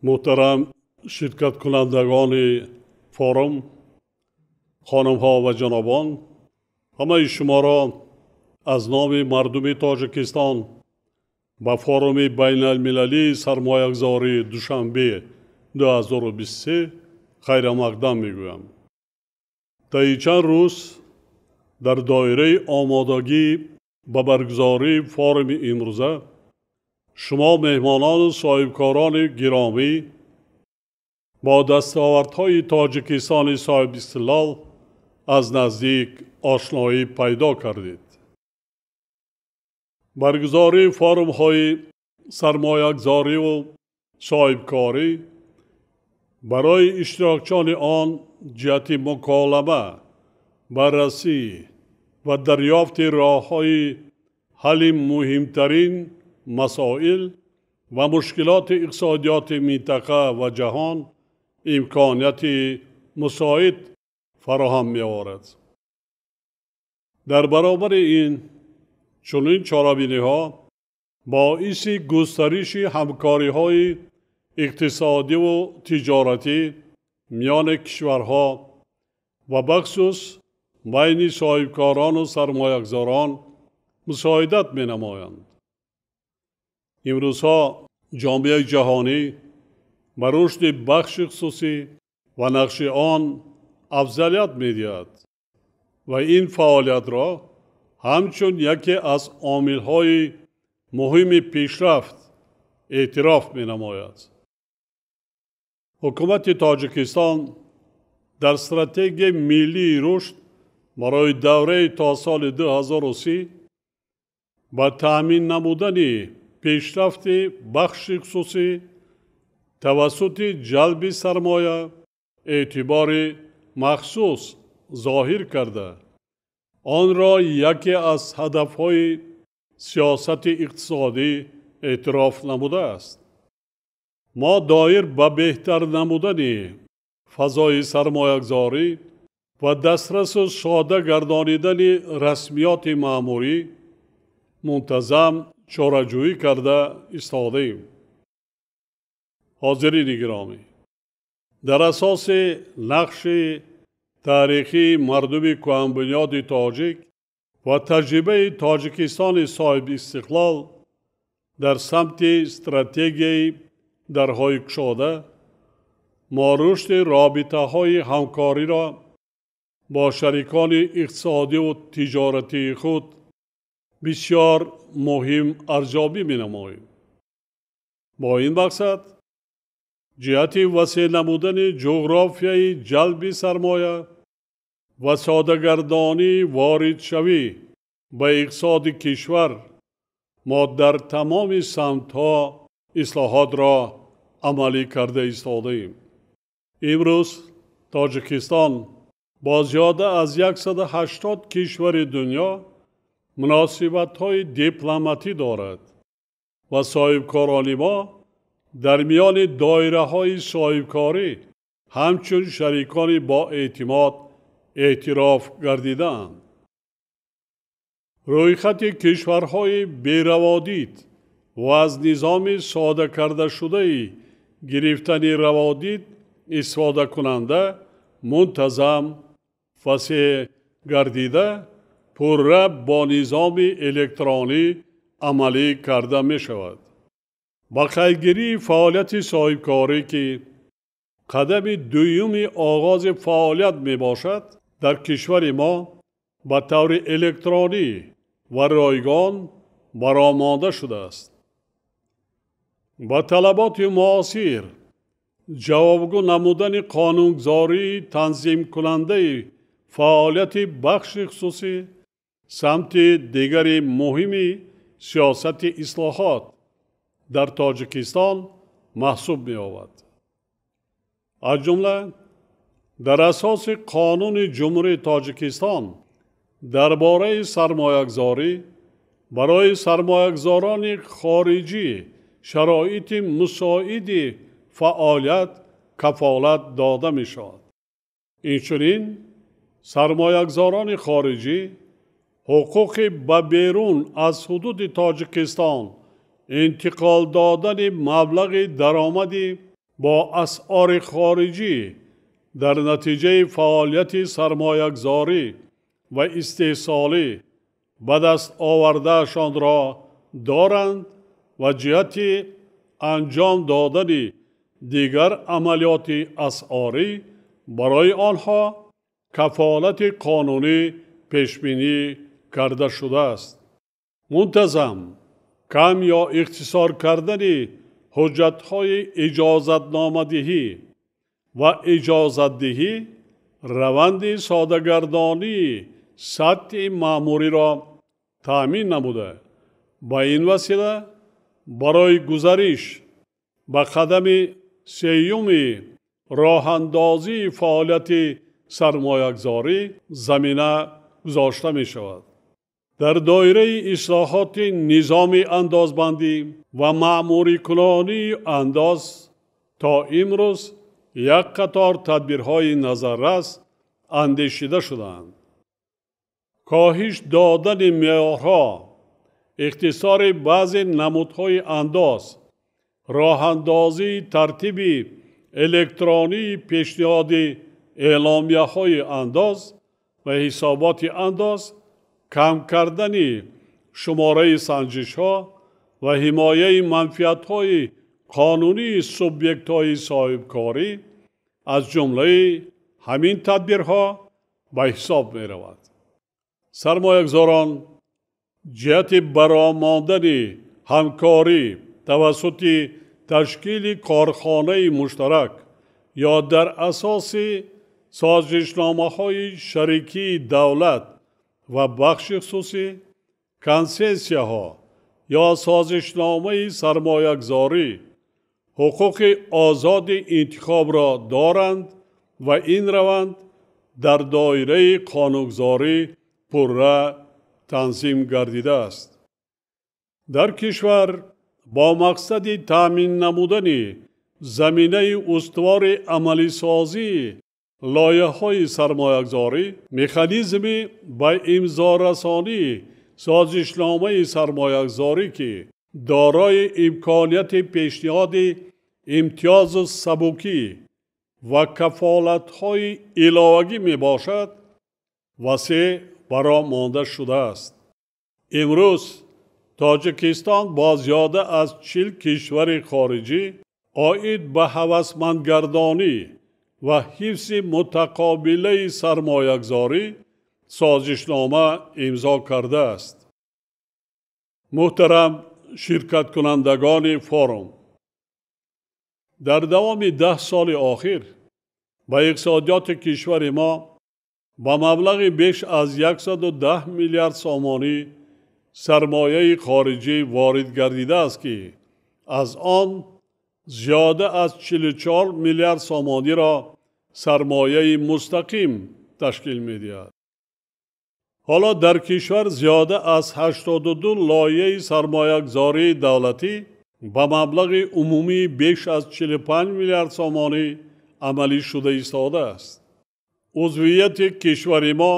Муҳтарам ширкаткунандагони форум, хонумҳо ва ҷанобон, ҳамаи шуморо аз номи мардуми Тоҷикистон ба форуми байналмилалии сармоягузории Душанбе 2023 хайрамақдам мегӯям. Таи чанд рӯз дар доираи омодагӣ ба баргузории форуми имрӯза шумо меҳмонону соҳибкорони гиромӣ бо дастовардҳои Тоҷикистони соҳибистиқлол аз наздик ошноӣ пайдо кардед. Баргузории форумҳои сармоягузориву соҳибкорӣ барои иштирокчиёни он ҷиҳати муколама, баррасӣ ва дарёфти роҳҳои ҳалли муҳимтарин масоил ва мушкилоти иқтисодиёти минтақа ва ҷаҳон имконияти мусоид фароҳам меорад. Дар баробари ин чунин чорабиниҳо боиси густариши ҳамкориҳои иқтисодиву тиҷоратӣ миёни кишварҳо ва бахусус байни соҳибкорону сармоягузорон мусоидат менамоянд. Имрӯзҳо ҷомеаи ҷаҳонӣ ба рушди бахши хусусӣ ва нақши он афзалият медиҳад ва ин фаъолиятро ҳамчун яке аз омилҳои муҳими пешрафт эътироф менамояд. Ҳукумати Тоҷикистон дар стратегияи миллии рушд барои давраи то соли 2030 ба таъмин намудани пешрафти бахши хусусӣ тавассути ҷалби сармоя эътибори махсус зоҳир карда, онро яке аз ҳадафҳои сиёсати иқтисодӣ эътироф намудааст. Мо доир ба беҳтар намудани фазои сармоягузорӣ ва дастрасу сода гардонидани расмиёти маъмурӣ мунтазам чораҷӯӣ карда истодаем. Ҳозирини гиромӣ, дар асоси нақши таърихии мардуми кӯҳанбунёди тоҷик ва таҷрибаи Тоҷикистони соҳибистиқлол дар самти стратегияи дарҳои кушода, мо рушди робитаҳои ҳамкориро бо шарикони иқтисодиву тиҷоратии худ бисёр муҳим арзёбӣ менамоем. Бо ин мақсад ҷиҳати васеъ намудани ҷуғрофияи ҷалби сармоя ва содагардонии воридшавӣ ба иқтисоди кишвар мо дар тамоми самтҳо ислоҳотро амалӣ карда истодаем. Имрӯз Тоҷикистон бо зиёда аз 180 кишвари дунё муносибатҳои дипломатӣ дорад ва соҳибкорони мо дар миёни доираҳои соҳибкорӣ ҳамчун шарикони боэътимод эътироф гардидаанд. Рӯйхати кишварҳои бераводид ва аз низоми сода кардашудаи гирифтани раводид истифодакунанда мунтазам васеъ гардида, пурра бо низоми электронӣ амалӣ карда мешавад. Ба қайдгирии фаъолияти соҳибкорӣ, ки қадами дуюми оғози фаъолият мебошад, дар кишвари мо ба таври электронӣ ва ройгон баромонда шудааст. Ба талаботи муосир ҷавобгӯ намудани қонунгузории танзимкунандаи фаъолияти бахши хусусӣ самти дигари муҳими сиёсати ислоҳот дар Тоҷикистон маҳсуб меёбад. Аз ҷумла дар асоси Қонуни Ҷумҳурии Тоҷикистон дар бораи сармоягузорӣ барои сармоягузорони хориҷӣ шароити мусоиди фаъолият кафолат дода мешавад. Инчунин сармоягузорони хориҷӣ ҳуқуқи ба берун аз ҳудуди Тоҷикистон интиқол додани маблағи даромади Бо асъори хориҷӣ дар натиҷаи фаъолияти сармоягузорӣ ва истеҳсолӣ ба даст овардаашонро доранд ва ҷиҳати анҷом додани дигар амалиёти асъорӣ барои онҳо кафолати қонунӣ пешбинӣ карда шудааст. Мунтазам кам ё ихтисор кардани ҳуҷҷатҳои иҷозатномадиҳӣ ва иҷозатдиҳӣ раванди содагардонии сатҳи маъмуриро таъмин намуда, ба ин васила барои гузариш ба қадами сеюми роҳандозии фаъолияти сармоягузорӣ замина гузошта мешавад. Дар доираи ислоҳоти низоми андозбандӣ ва маъмурикунонии андоз то имрӯз як қатор тадбирҳои назаррас андешида шудаанд. Коҳиш додани меъёрҳо, ихтисори баъзе намудҳои андоз, роҳандозии тартиби электронии пешниҳоди эъломияҳои андоз ва ҳисоботи андоз, кам кардани шумораи санҷишҳо ва ҳимояи манфиатҳои қонунии субъектҳои соҳибкорӣ аз ҷумлаи ҳамин тадбирҳо ба ҳисоб меравад. Сармоягузорон ҷиҳати баромондани ҳамкорӣ тавассути ташкили корхонаи муштарак ё дар асоси созишномаҳои шарикии давлат ва бахши хусусӣ, консессияҳо ё созишномаи сармоягузорӣ ҳуқуқи озоди интихобро доранд ва ин раванд дар доираи қонунгузорӣ пурра танзим гардидааст. Дар кишвар бо мақсади таъмин намудани заминаи устувори амалисозии лоиҳаҳои сармоягузорӣ, механизми ба имзорасонии созишномаи сармоягузорӣ, ки дорои имконияти пешниҳоди имтиёзу сабукӣ ва кафолатҳои иловагӣ мебошад, васеъ бароҳ монда шудааст. Имрӯз Тоҷикистон бо зиёда аз 40 кишвари хориҷӣ оид ба ҳавасмандгардонӣ ва ҳифзи мутақобилаи сармоягузорӣ созишнома имзо кардааст. Муҳтарам ширкаткунандагони форум, дар давоми 10 соли охир ба иқтисодиёти кишвари мо ба маблағи беш аз 110 миллиард сомонӣ сармояи хориҷӣ ворид гардидааст, ки аз он зиёда аз 44 миллиард сомониро сармояи мустақим ташкил медиҳад. Ҳоло дар кишвар зиёда аз 82 лоиҳаи сармоягузории давлатӣ ба маблағи умумии беш аз 45 миллиард сомонӣ амалӣ шуда истодааст. Узвияти кишвари мо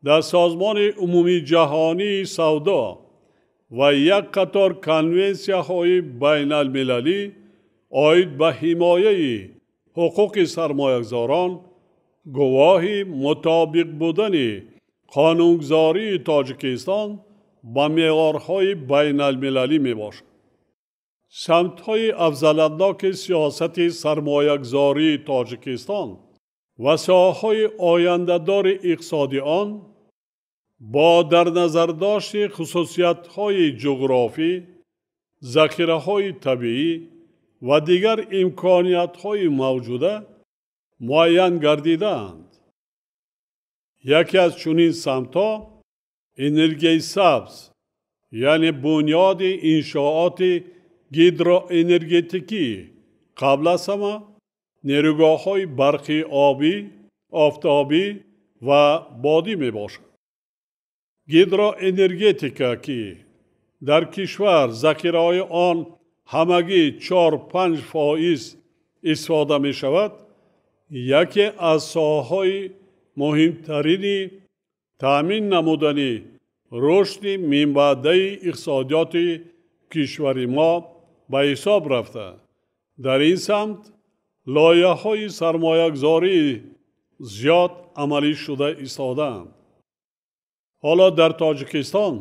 дар Созмони Умумии Ҷаҳонии Савдо ва як қатор конвенсияҳои байналмилалӣ оид ба ҳимояи ҳуқуқи сармоягузорон гувоҳи мутобиқ будани қонунгузории Тоҷикистон ба меъёрҳои байналмилалӣ мебошад. Самтҳои афзалиятноки сиёсати сармоягузории Тоҷикистон ва соҳаҳои ояндадори иқтисоди он бо дар назардошти хусусиятҳои ҷуғрофӣ, захираҳои табиӣ ва дигар имкониятҳои мавҷуда муайян гардидаанд. Яке аз чунин самтҳо энергияи сабз, яъне бунёди иншооти гидроэнергетикӣ, қабл аз ҳама нерӯгоҳҳои барқи обӣ, офтобӣ ва бодӣ мебошад. Гидроэнергетика, ки дар кишвар захираҳои он ҳамагӣ 4-5% истифода мешавад, яке аз соҳаҳои муҳимтарини таъмин намудани рушди минбаъдаи иқтисодиёти кишвари мо ба ҳисоб рафта, Дар ин самт лоиҳаҳои сармоягузории зиёд амалӣ шуда истодаанд. Ҳоло дар Тоҷикистон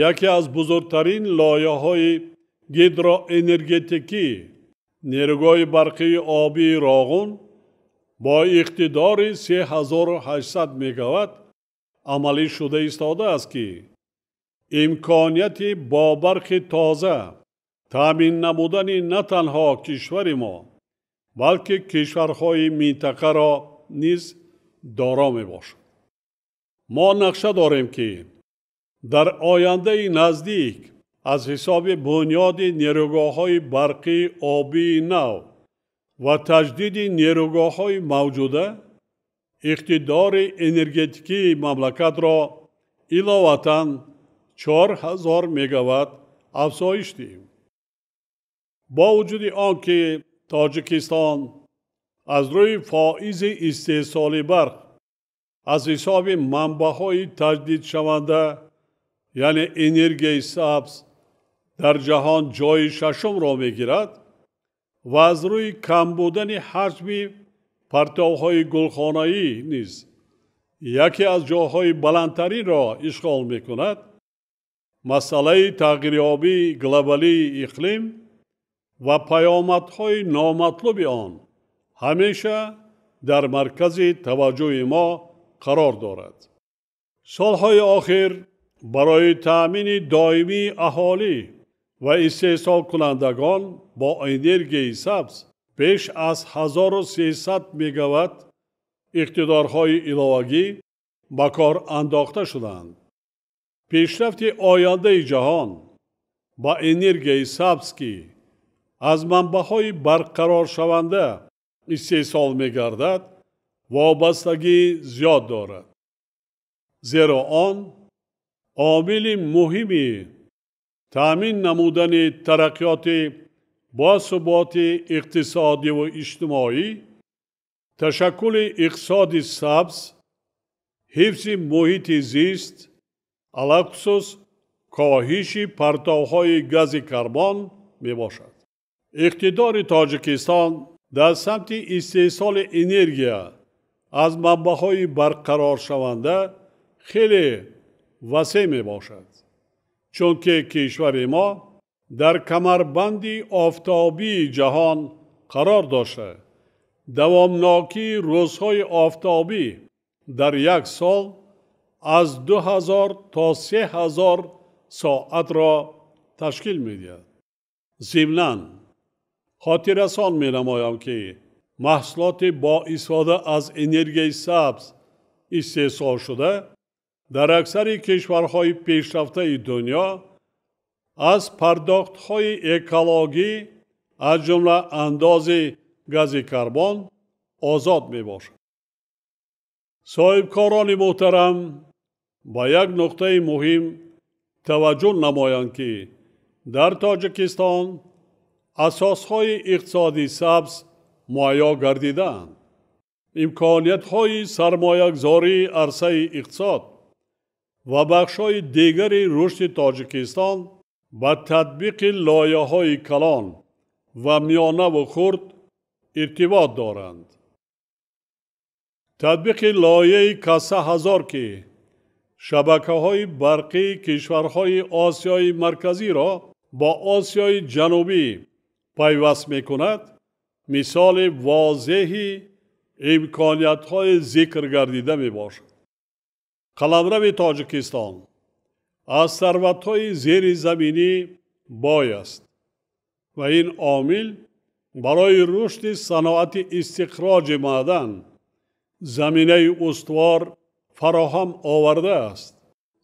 яке аз бузургтарин лоиҳаҳои гидроэнергетикӣ нерӯгоҳи барқии обии Роғун бо иқтидори 3800 мегаватт амалӣ шуда истодааст, ки имконияти бо барқи тоза таъмин намудани на танҳо кишвари мо, балки кишварҳои минтақаро низ доро мебошад. Мо нақша дорем, ки дар ояндаи наздик аз ҳисоби бунёди нерӯгоҳҳои барқии обии нав ва таҷдиди нерӯгоҳҳои мавҷуда иқтидори энергетикии мамлакатро иловатан 4000 мегаватт афзоиш диҳем. Бо вуҷуди он ки Тоҷикистон аз рӯи фоизи истеҳсоли барқ аз ҳисоби манбаъҳои таҷдидшаванда, яъне энергияи сабз, дар ҷаҳон ҷойи шашумро мегирад ва аз рӯи кам будани ҳаҷми партовҳои гулхонаӣ низ яке аз ҷойҳои баландтаринро ишғол мекунад, масъалаи тағйирёбии глобалии иқлим ва паёмадҳои номатлуби он ҳамеша дар маркази таваҷҷӯҳи мо қарор дорад. Солҳои охир барои таъмини доимии аҳолӣ ва истеҳсолкунандагон бо энергияи сабз беш аз 1300 мегаватт иқтидорҳои иловагӣ ба кор андохта шуданд. Пешрафти ояндаи ҷаҳон ба энергияи сабз, ки аз манбаъҳои барқароршаванда истеҳсол мегардад, вобастагии зиёд дорад, зеро он омили муҳими таъмин намудани тараққиёти босуботи иқтисодиву иҷтимоӣ, ташаккули иқтисоди сабз, ҳифзи муҳити зист, алахусус коҳиши партовҳои гази карбон мебошад. Иқтидори Тоҷикистон дар самти истеҳсоли энергия аз манбаъҳои барқароршаванда хеле васеъ мебошад, чунки кишвари мо дар камарбанди офтобии ҷаҳон қарор дошта, давомнокии рӯзҳои офтобӣ дар як сол аз 2000 то 3000 соатро ташкил медиҳад. Зимнан хотиррасон менамоям, ки маҳсулоти бо истифода аз энергияи сабз истеҳсолшуда дар аксари кишварҳои пешрафтаи дунё аз пардохтҳои экологӣ, аз ҷумла андози гази карбон, озод мебошад. Соҳибкорони муҳтарам ба як нуқтаи муҳим таваҷҷӯҳ намоянд, ки дар Тоҷикистон асосҳои иқтисоди сабз муҳайё гардидаанд. Имкониятҳои сармоягузории арсаи иқтисод ва бахшҳои дигари рушди Тоҷикистон ба татбиқи лоиҳаҳои калон ва миёнаву хурд иртибот доранд. Татбиқи лоиҳаи Каса ҳазор, ки шабакаҳои барқии кишварҳои Осиёи Марказиро бо Осиёи Ҷанубӣ пайваст мекунад, мисоли возеҳи имкониятҳои зикр гардида мебошад. Қаламрави Тоҷикистон аз сарватҳои зеризаминӣ бой аст ва ин омил барои рушди саноати истихроҷи маъдан заминаи устувор фароҳам овардааст.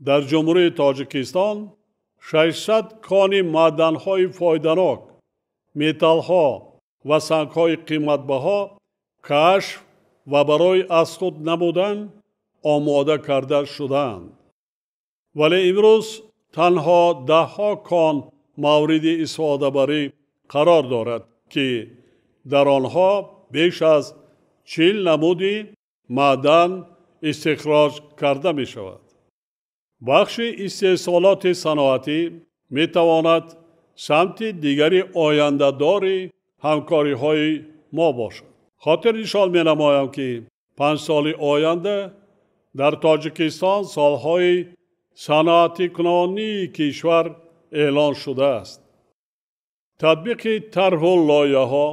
Дар Ҷумҳурии Тоҷикистон 600 кони маъданҳои фоиданок, металлҳо ва сангҳои қиматбаҳо кашф ва барои аз худ намудан омода карда шудаанд. Вале имрӯз танҳо даҳҳо кон мавриди истифодабарӣ қарор дорад, ки дар онҳо беш аз 40 намуди маъдан истихроҷ карда мешавад. Бахши истеҳсолоти саноатӣ метавонад самти дигари ояндадори ҳамкориҳои мо бошад. Хотирнишон менамоям, ки 5 соли оянда дар Тоҷикистон солҳои саноатикунонии кишвар эълон шудааст. Татбиқи тарҳу лоиҳаҳо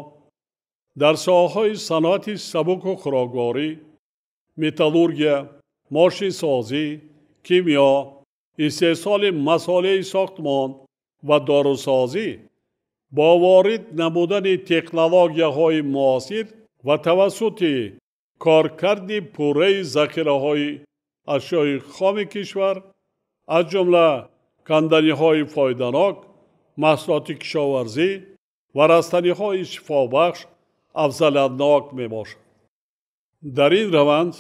дар соҳаҳои саноати сабуку хӯрокворӣ, металлургия, мошинсозӣ, кимиё, истеҳсоли масолеҳи сохтмон ва дорусозӣ бо ворид намудани технологияҳои муосир ва тавассути коркарди пурраи захираҳои ашёи хоми кишвар, аз ҷумла канданиҳои фоиданок, маҳсулоти кишоварзӣ ва растаниҳои шифобахш афзалиятнок мебошад. Дар ин раванд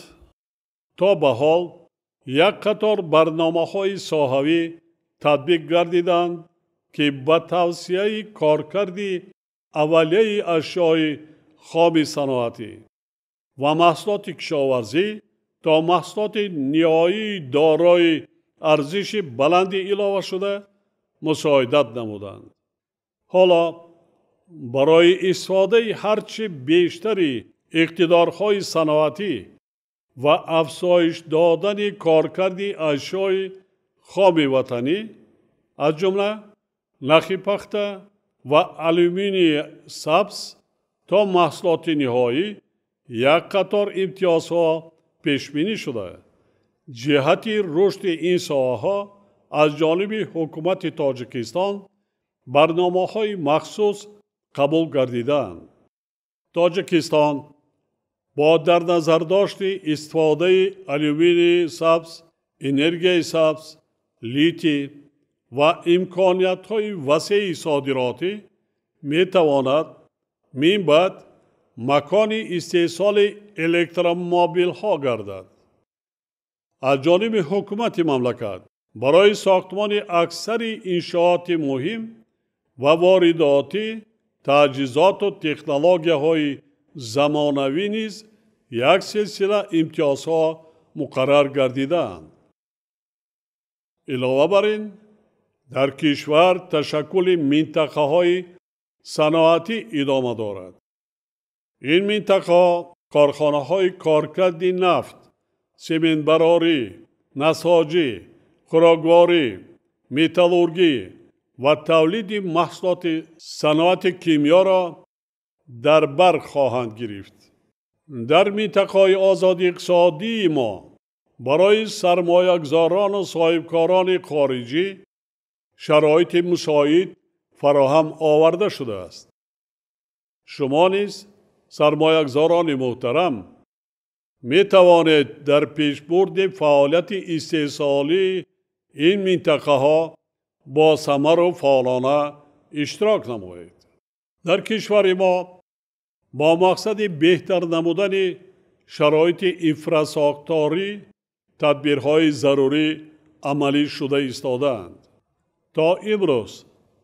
то ба ҳол як қатор барномаҳои соҳавӣ татбиқ гардиданд, ки ба тавсияи коркарди аввалияи ашёи хоми саноатӣ ва маҳсулоти кишоварзӣ то маҳсулоти ниҳоии дорои арзиши баланди иловашуда мусоидат намуданд. Ҳоло барои истифодаи ҳарчи бештари иқтидорҳои саноатӣ ва афзоиш додани коркарди ашёи хоми ватанӣ, аз ҷумла нахи пахта ва алюминии сабз то маҳсулоти ниҳоӣ як қатор имтиёзҳо пешбинӣ шуда, ҷиҳати рушди ин соҳаҳо аз ҷониби ҳукумати Тоҷикистон барномаҳои махсус қабул гардидаанд. Тоҷикистон бо дар назардошти истифодаи алюминии сабз, энергияи сабз, литий ва имкониятҳои васеи содиротӣ метавонад минбаъд макони истеҳсоли электромобилҳо гардад. Аз ҷониби ҳукумати мамлакат барои сохтмони аксари иншооти муҳим ва воридотӣ таҷҳизоту технологияҳои замонавӣ низ як силсила имтиёзҳо муқаррар гардидаанд. Илова бар ин, дар кишвар ташаккули минтақаҳои саноатӣ идома дорад. Ин минтақаҳо корхонаҳои коркарди нафт, сементбарорӣ, насоҷӣ, хӯрокворӣ, металлургӣ ва тавлиди маҳсулоти саноати кимиёро дар бар хоҳанд гирифт. Дар минтақаҳои озоди иқтисодии мо барои сармоягузорону соҳибкорони хориҷӣ шароити мусоид фароҳам оварда шудааст. Шумо низ, сармоягузорони муҳтарам, метавонед дар пешбурди фаъолияти истеҳсолии ин минтақаҳо бо самару фаъолона иштирок намоед. Дар кишвари мо бо мақсади беҳтар намудани шароити инфрасохторӣ тадбирҳои зарурӣ амалӣ шуда истодаанд. То имрӯз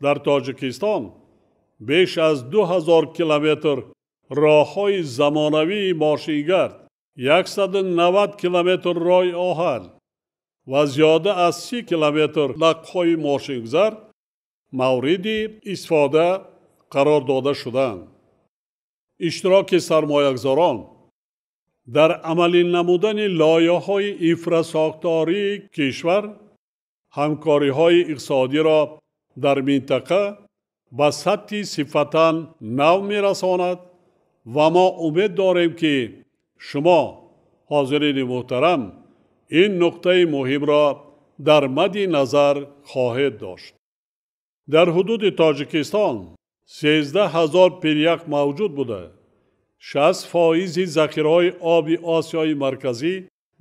дар Тоҷикистон беш аз 2000 километр роҳҳои замонавии мошингард, 190 километр роҳи оҳан ва зиёда аз 30 километр лақҳои мошингузар мавриди истифода қарор дода шудаанд. Иштироки сармоягузорон дар амалӣ намудани лоиҳаҳои инфрасохтории кишвар ҳамкориҳои иқтисодиро дар минтақа ба сатҳи сифатан нав мерасонад ва мо умед дорем, ки шумо, ҳозирини муҳтарам, ин нуқтаи муҳимро дар мадди назар хоҳед дошт. Дар ҳудуди Тоҷикистон 13 000 пирях мавҷуд буда, 60% захираҳои оби Осиёи Марказӣ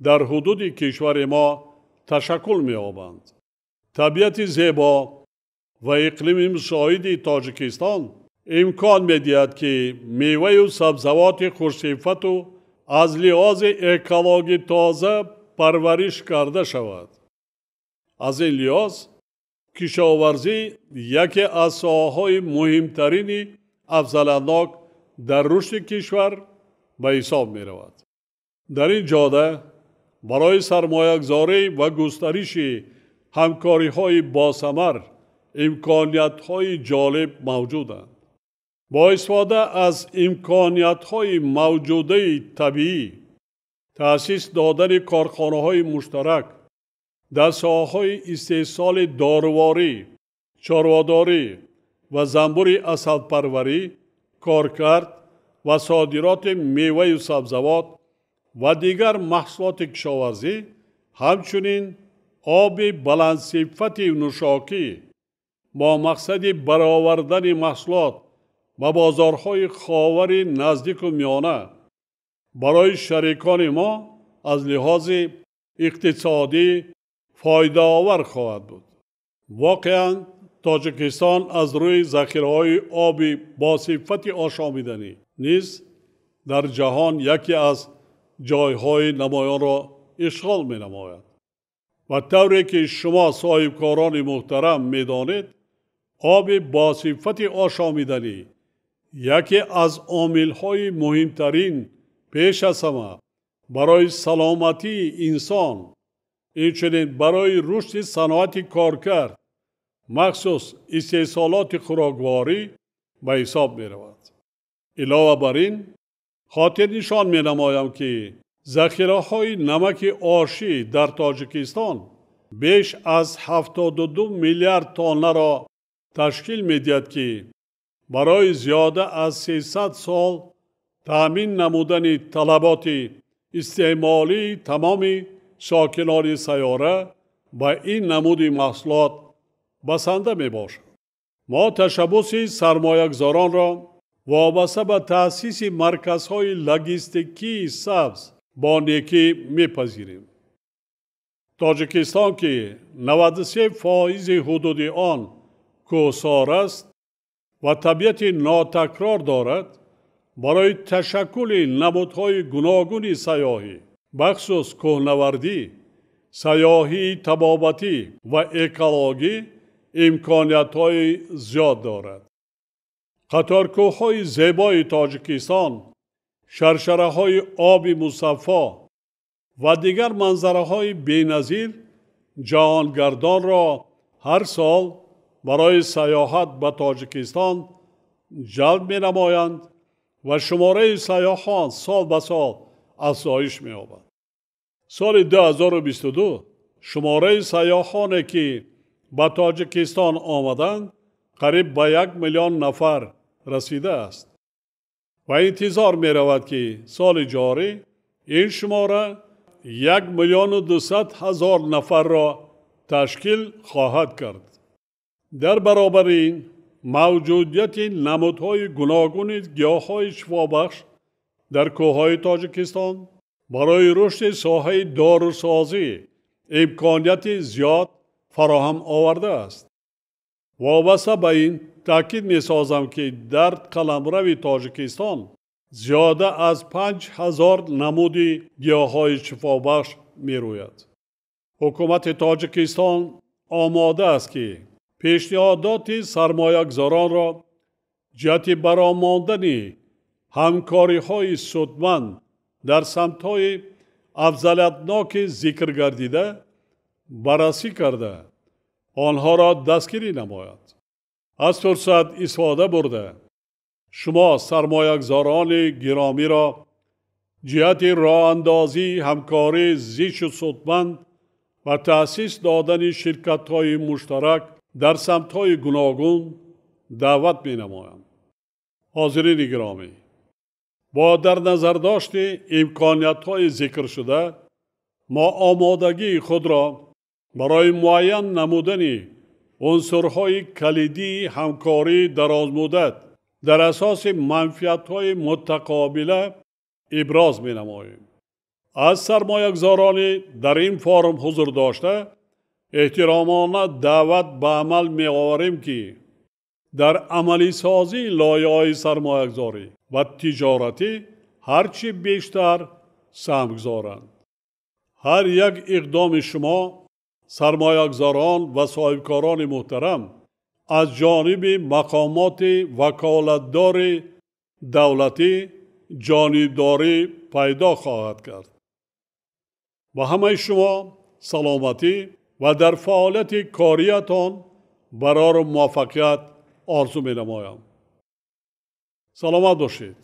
дар ҳудуди кишвари мо ташаккул меёбанд. Табиати зебо ва иқлими мусоиди Тоҷикистон имкон медиҳад, ки меваю сабзавоти хушсифату аз лиҳози экологӣ тоза парвариш карда шавад. Аз ин лиҳоз кишоварзӣ яке аз соҳаҳои муҳимтарини афзалиятнок дар рушди кишвар ба ҳисоб меравад. Дар ин ҷода барои сармоягузорӣ ва густариши ҳамкориҳои босамар имкониятҳои ҷолиб мавҷуданд. Бо истифода аз имкониятҳои мавҷудаи табиӣ, таъсис додани корхонаҳои муштарак дар соҳаҳои истеҳсоли доруворӣ, чорводорӣ ва занбури асалпарварӣ, коркард ва содироти меваю сабзавот ва дигар маҳсулоти кишоварзӣ, ҳамчунин оби баландсифати нӯшокӣ бо мақсади баровардани маҳсулот ба бозорҳои Ховари Наздику Миёна барои шарикони мо аз лиҳози иқтисодӣ фоидаовар хоҳад буд. Воқеан, Тоҷикистон аз рӯи захираҳои оби босифати ошомиданӣ низ дар ҷаҳон яке аз ҷойҳои намоёнро ишғол менамояд. Ва тавре ки шумо соҳибкорони муҳтарам медонед, оби босифати ошомиданӣ яке аз омилҳои муҳимтарин пеш аз ҳама барои саломатии инсон, инчунин барои рушди саноати коркард, махсус истеҳсолоти хӯрокворӣ ба ҳисоб меравад. Илова бар ин, хотирнишон менамоям, ки захираҳои намаки ошӣ дар Тоҷикистон беш аз 72 миллиард тоннаро ташкил медиҳад, ки барои зиёда аз 300 сол таъмин намудани талаботи истеъмолии тамоми сокинони сайёра ба ин намуди маҳсулот басанда мебошад. Мо ташаббуси сармоягузоронро вобаста ба таъсиси марказҳои логистикии сабз бо некӣ мепазирем. Тоҷикистон, ки 93% ҳудуди он кӯҳсор аст ва табиати нотакрор дорад, барои ташаккули намудҳои гуногуни сайёҳӣ, бахусус кӯҳнавардӣ, сайёҳии табобатӣ ва экологӣ имкониятҳои зиёд дорад. Қаторкӯҳҳои зебои Тоҷикистон, шаршараҳои оби мусаффо ва дигар манзараҳои беназир ҷаҳонгардонро ҳар сол барои сайёҳат ба Тоҷикистон ҷалб менамоянд ва шумораи сайёҳон сол ба сол афзоиш меёбад. Соли 2022 шумораи сайёҳоне, ки ба Тоҷикистон омаданд, қариб ба 1 миллион нафар расидааст ва интизор меравад, ки соли ҷорӣ ин шумора 1 миллиону 200 ҳазор нафарро ташкил хоҳад кард. Дар баробари ин, мавҷудияти намудҳои гуногуни гиёҳҳои шифобахш дар кӯҳҳои Тоҷикистон барои рушди соҳаи дорусозӣ имконияти зиёд фароҳам овардааст. Вобаста ба ин таъкид месозам, ки дар қаламрави Тоҷикистон зиёда аз 5000 намуди гиёҳҳои шифобахш мерӯяд. Ҳукумати Тоҷикистон омода аст, ки пешниҳодоти сармоягузоронро ҷиҳати баромондани ҳамкориҳои судманд дар самтҳои афзалиятноки зикр гардида баррасӣ карда, онҳоро дастгирӣ намояд. Аз фурсат истифода бурда, шумо сармоягузорони гиромиро ҷиҳати роҳандозии ҳамкории зичу судманд ва таъсис додани ширкатҳои муштарак дар самтҳои гуногун даъват менамоям. Ҳозирини гиромӣ, бо дар назардошти имкониятҳои зикршуда, мо омодагии худро барои муайян намудани унсурҳои калидии ҳамкории дарозмуддат дар асоси манфиатҳои мутақобила иброз менамоем. Аз сармоягузорони дар ин форум ҳузур дошта, эҳтиромона даъват ба амал меоварем, ки дар амалисозии лоиҳаҳои сармоягузорӣ ва тиҷоратӣ ҳарчи бештар саҳм гузоранд. Ҳар як иқдоми шумо, сармоягузорон ва соҳибкорони муҳтарам, аз ҷониби мақомоти ваколатдори давлатӣ ҷонибдорӣ пайдо хоҳад кард. Ба ҳамаи шумо саломатӣ ва дар фаъолияти кориятон барору муваффақият орзу менамоям. Саломат бошед.